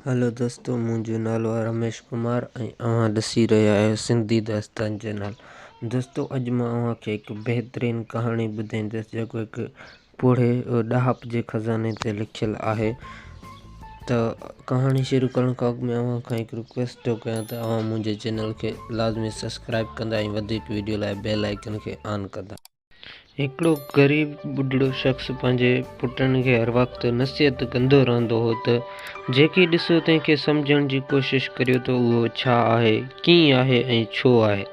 هلو دوستو منهنجو نالو آهي رميش ڪمار ۽ اوهان ڏسي رهيا آهيو سنڌي داستان چينل. دوستو اڄ مان اوهان کي هڪ بهترين ڪهاڻي ٻڌائيندس جيڪو هڪ پوڙهي ڏاهپ جي خزاني تي لکيل آهي. ته ڪهاڻي شروع ڪرڻ کان اڳ ۾ اوهان کان هڪ رڪويسٽ ٿو ڪيان ته اوهان منهنجي چينل کي لازمي سبسڪرائب ڪندا ۽ وڌيڪ ويڊيو لاء بيل آئيڪن کي آن ڪندا. هڪڙو غريب ٻڍڙو شخص پنهنجي پٽن کي هر وقت نصيحت ڪندو رهندو هو ته جيڪي ڏسو تنهن کي سمجهڻ جي ڪوشش ڪريو ته اهو ڇا آهي، ڪيئن آهي ۽ ڇو آهي.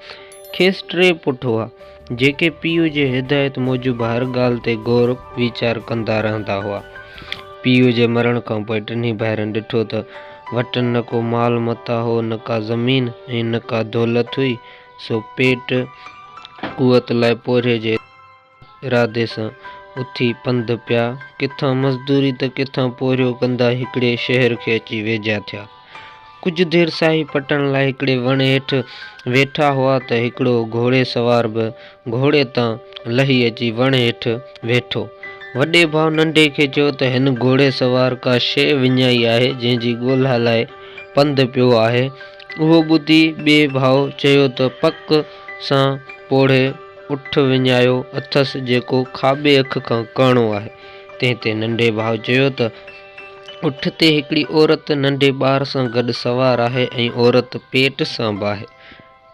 کيس ٽي پٽ هئا، جيڪي پيء جي هدايت موجب هر ڳالهه تي غور ويچار ڪندا رهندا هئا. پيء جي مرڻ کان پوء ٽنهي ڀائرن ڏٺو ته وٽن نه ڪو مال متاع هو، نه ڪا زمين ۽ نه ڪا دولت هئي، سو پيٽ قوت لاء پورهيي جي ارادي سان اٿي پنڌ پيا. ڪٿان مزدوري ته ڪٿان پورهيو ڪندا هڪڙي شهر کي اچي ويجها ٿيا. ڪجهه دير ساهي پٽڻ لاء هڪڙي وڻ هيٺ ويٺا هئا ته هڪڙو گهوڙي سوار به گهوڙي تان لهي اچي وڻ هيٺ ويٺو. وڏي ڀاء ننڍي کي چيو ته هن گهوڙي سوار ڪا شيء وڃائي آهي جنهن جي ڳولها لاء پنڌ پيو آهي. اهو ٻڌي ٻئي ڀاء چيو ته پڪ سان پوڙهي اٺ وڃايو اٿس جيڪو کاٻي اک کان ڪاڻو آهي. تنهن تي ننڍي ڀاء چيو ته اٺ تي هڪڙي عورت ننڍي ٻار سان گڏ سوار آهي ۽ عورت پيٽ سان به آهي.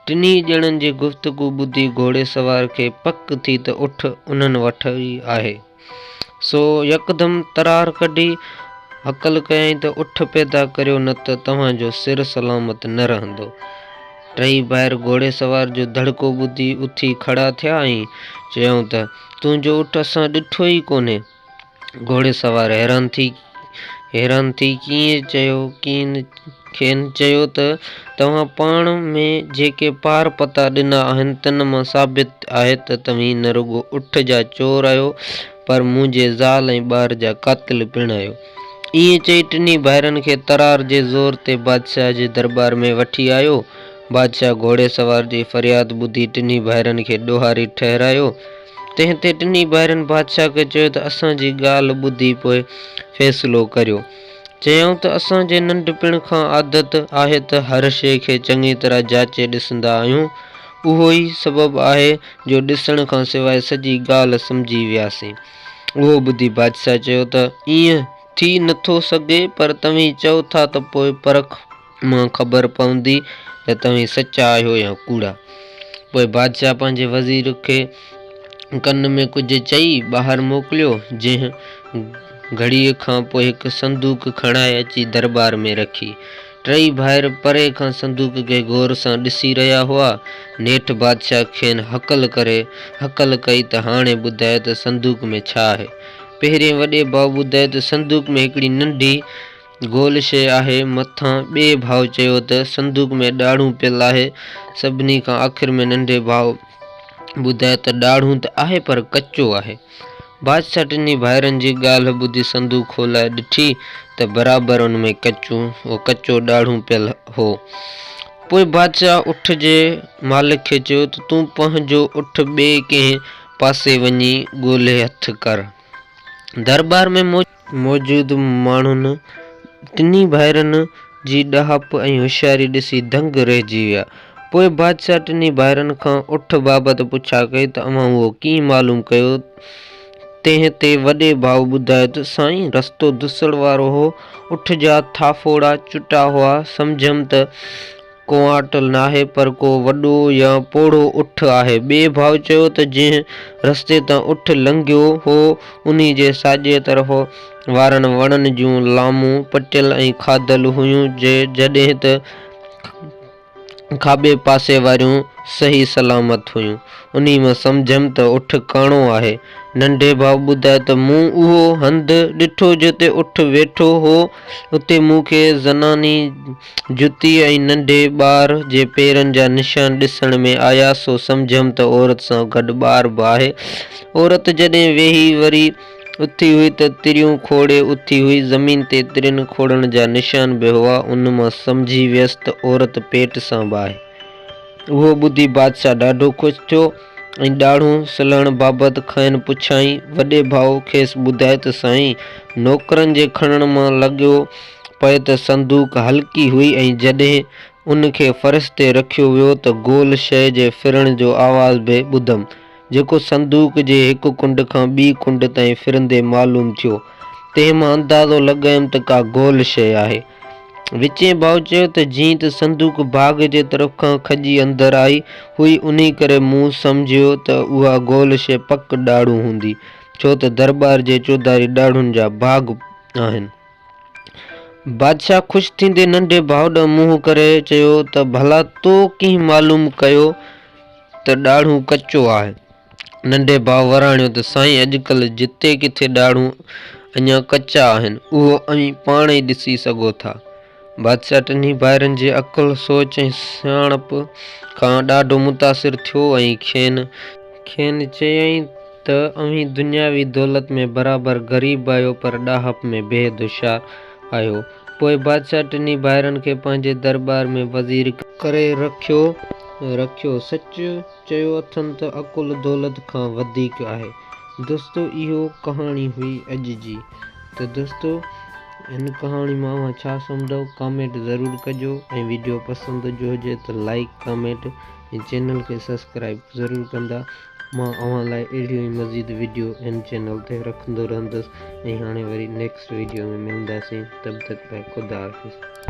ٽنهي ڄڻن جي گفتگو ٻڌي گهوڙي سوار کي پڪ ٿي ته اٺ انهن وٽ ئي آهي. سو يڪدم ترار ڪڍي هڪل ڪيائين ته اٺ پيدا ڪريو نه ته توهان جو سر سلامت نه رهندو. ٽئي ڀائر گهوڙي سوار جو دڙڪو ٻڌي اٿي کڙا ٿيا ۽ چيائون ته تنهنجو اٺ اسان ڏٺو ئي ڪونهي. گهوڙي سوار حيران ٿي حيران ٿي ڪيئن چيو ڪين کين چيو ته توهان پاڻ ۾ جيڪي پار پتا ڏنا آهن تن مان ثابت آهي ته توهين نه رڳو اٺ جا چور آهيو پر منهنجي زال ۽ ٻار جا قاتل پڻ آهيو. ائين چئي ٽنهي ڀائرن کي ترار جي زور تي بادشاهه جي درٻار ۾ وٺي آيو. بادشاهه گهوڙي سوار جي فرياد ٻڌي ٽنهي ڀائرن کي ڏوهاري ٺهرايو. تنهن تي ٽنهي ڀائرن بادشاهه کي چيو ته اسان جي ڳالهه ٻڌي پوء فيصلو ڪريو. چيائون ته اسان جي ننڍپڻ کان عادت آهي ته هر شيء کي چڱي طرح جاچي ڏسندا آهيون. اهو ئي سبب آهي جو ڏسڻ کان سواء سڄي ڳالهه سمجهي وياسين. اهو ٻڌي بادشاهه چيو ته ائين ٿي نٿو سگهي پر توهين چئو ٿا ته پوء پرک مان خبر پوندي ته توهين سچا آهيو يا ڪوڙا. پوء بادشاهه پنهنجي وزير کي ڪن ۾ ڪجهه چئي ٻاهر موڪليو، جنهن گهڙيء کان پوء هڪ صندوق کڻائي اچي درٻار ۾ رکي. ٽئي ڀائر پري کان صندوق کي غور سان ڏسي رهيا هئا. نيٺ بادشاهه کين هڪل ڪري هڪل ڪئي ته هاڻي ٻڌايو ته صندوق ۾ ڇا آهي؟ پهرين وڏي ڀاء ٻڌايو ته صندوق ۾ هڪڙي ننڍي گول شيء آهي، مٿان ٻئي ڀاء چيو ته صندوق ۾ ڏاڙهون پيل آهي، سڀني کان آخر ۾ ننڍي ڀاء ٻڌايو ته ڏاڙهون ته آهي پر ڪچو آهي. بادشاهه ٽنهي ڀائرن جي ڳالهه ٻڌي صندوق کولائي ڏٺي ته برابر ان ۾ ڪچو ڏاڙهون پيل هو. پوء بادشاهه اٺ جي مالڪ کي چيو ته تون پنهنجو اٺ ٻئي ڪنهن پاسي وڃي ڳولي هٿ ڪر. درٻار ۾ موجود ماڻهن ٽنهي ڀائرن جي ڏاهپ ۽ هوشياري ڏسي دنگ رهجي ويا. پوء بادشاهه ٽنهي ڀائرن کان اٺ بابت پڇا ڪئي ته اوهان اهو ڪيئن معلوم ڪيو؟ تنهن تي وڏي ڀاء ٻڌايو ته سائين رستو دسڙ وارو هو، اٺ جا ٿاڦوڙا چٽا هئا، سمجهيم ته ڪنواٽ ناهي پر ڪو وڏو يا پوڙهو اٺ آهي. ٻئي ڀاء چيو ته جنهن رستي تان اٺ لنگهيو هو، انهي جي ساڄي طرف وارن وڻن جون لامون پٽيل ۽ کاڌل هيون، جڏهن ته کاٻي پاسي واريون صحيح سلامت هيون. انهي مان سمجهيم ته اٺ ڪاڻو آهي. ننڍي ڀاء ٻڌايو ته مون اهو هنڌ ڏٺو جتي اٺ ويٺو هو، اتي مون کي زناني جتيء ۽ ننڍي ٻار جي پيرن جا نشان ڏسڻ ۾ آيا، سو سمجهيم ته عورت سان گڏ ٻار به آهي. عورت جڏهن ويهي وري اٿي هئي ته تريون کوڙي اٿي هئي. زمين تي ترين کوڙڻ جا نشان به هئا. ان مان سمجهي ويس ته عورت پيٽ سان به آهي. اهو ٻڌي بادشاهه ڏاڍو خوش ٿيو ۽ ڏاڙهون سلڻ بابت کانئن پڇيائين. وڏي ڀاء کيس ٻڌايو ته سائين! نوڪرن جي کڻڻ مان لڳيو پئي ته صندوق هلڪي هئي ۽ جڏهن ان کي فرش تي رکيو ويو ته گول شيء جي ڦرڻ جو آواز به ٻڌم، جيڪو صندوق جي هڪ ڪنڊ کان ٻي ڪنڊ تائين ڦرندي معلوم ٿيو. تنهن مان اندازو لڳايم ته ڪا گول شيء آهي. وچين ڀاء چيو ته جيئن ته صندوق باغ جي طرف کان کڄي اندر آئي هئي، انهي ڪري مون سمجهيو ته اها گول شيء پڪ ڏاڙهون هوندي، ڇو ته درٻار جي چوڌاري ڏاڙهون جا باغ آهن. بادشاهه خوش ٿيندي ننڍي ڀاء ڏانهن منهن ڪري چيو ته ڀلا تو ڪيئن معلوم ڪيو ته ڏاڙهون ڪچو آهي؟ ننڍي ڀاء وراڻيو ته سائين اڄڪلهه جتي ڪٿي ڏاڙهون اڃا ڪچا آهن، اهو اوهين پاڻ ئي ڏسي سگهو ٿا. بادشاهه ٽنهي ڀائرن جي عقل، سوچ ۽ سياڻپ کان ڏاڍو متاثر ٿيو ۽ کين چيائين ته اوهين دنياوي دولت ۾ برابر غريب آهيو پر ڏاهپ ۾ بيحد هوشيار آهيو. پوء بادشاهه ٽنهي ڀائرن کي پنهنجي درٻار ۾ وزير ڪري رکيو. سچ چيو اٿن ته عقل دولت کان وڌيڪ آهي. دوستو اهو ڪهاڻي هئي اڄ جي ته دوستو هن ڪهاڻي مان اوهان ڇا سمجهو ڪامينٽ ضرور ڪجو ۽ ويڊيو پسند جو هجي ته لائيڪ ڪامينٽ ۽ چينل کي سبسڪرائب ضرور ڪندا. مان اوهان لاء اهڙيون ئي مزيد وڊيو هن چينل تي رکندو رهندس ۽ هاڻي وري نيڪسٽ وڊيو ۾ ملنداسين تب تڪ لاء خدا حافظ.